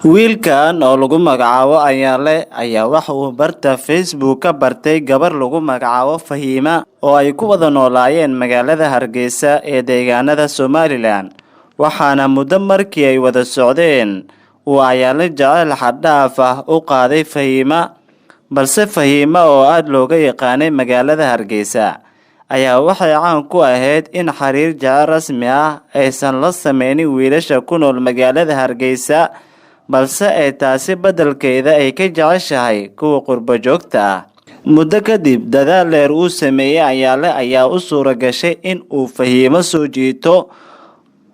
Wiilkan oo lagu magacaabo Ayaale ayaa waxa uu barta Facebook ka bartay gabar lagu magacaabo Fahiima oo ay ku wada noolaayeen magaalada Hargeysa ee deegaanada Somaliland. Waxaana muddo markii ay wada socdeen uu Ayaale jacayl xad dhaaf ah u qaaday Fahiima, balse Fahiima oo aad looga yaqaanay magaalada Hargeysa ayaa waxay caan ku ahayd in xiriir jacayl rasmi ah aysan la sameynin wiilasha ku nool magaalada Hargeysa, balse ay taasi beddelkeeda ay ka jeceshahay kuwa qurbo joogta ah. Muddo kadib dadaal dheer uu sameeyey Ayaale ayaa u suura gashay in uu Fahiimo soo jiito,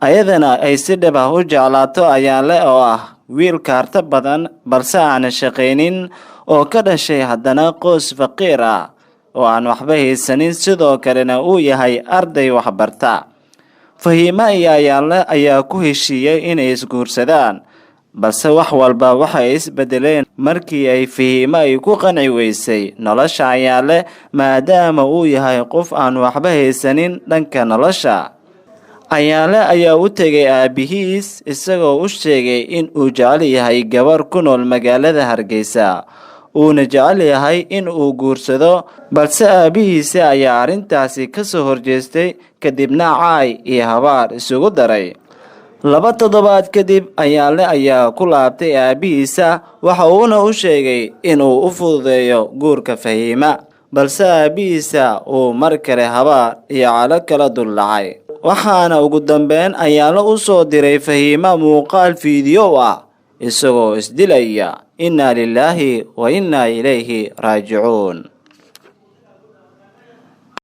ayadana ay si dhab ah u jeclaato Ayaale oo ah wiil kaarto badan balse aanan shaqaynin oo ka dhashay haddana qoys faqiir ah oo aan waxba haysanin, sidoo kalena uu yahay arday waxbarta. Fahiima iyo Ayaale ayaa ku heshiiyey inay isguursadaan, balse wax walba waxay isbedeleen markii ay Fahiimo ay ku qanci weysay nolosha Ayaale, maadaama uu yahay qof aan waxba haysanin dhanka nolosha. Ayaale ayaa u tegay aabihiis isagoo u sheegay in uu jecel yahay gabar ku nool magaalada Hargeysa, uuna jecel yahay in uu guursado, balse aabihiisa ayaa arrintaasi ka soo horjeestay, kadibna caay iyo habaar isugu daray. 2 toddobaad kadib Ayaale ayaa ku laabtay aabihiisa, waxa uuna u sheegay inuu u fududeeyo guurka Fahiima, balse aabihiisa uu mar kale habaar iyo calo kala duldhacay. Waxaana ugu dambeyn Ayaale u soo diray Fahiima muuqaal fiidiyow ah isagoo isdilaya. Innaa lilaahi wa innaa ilayhi raajicuun.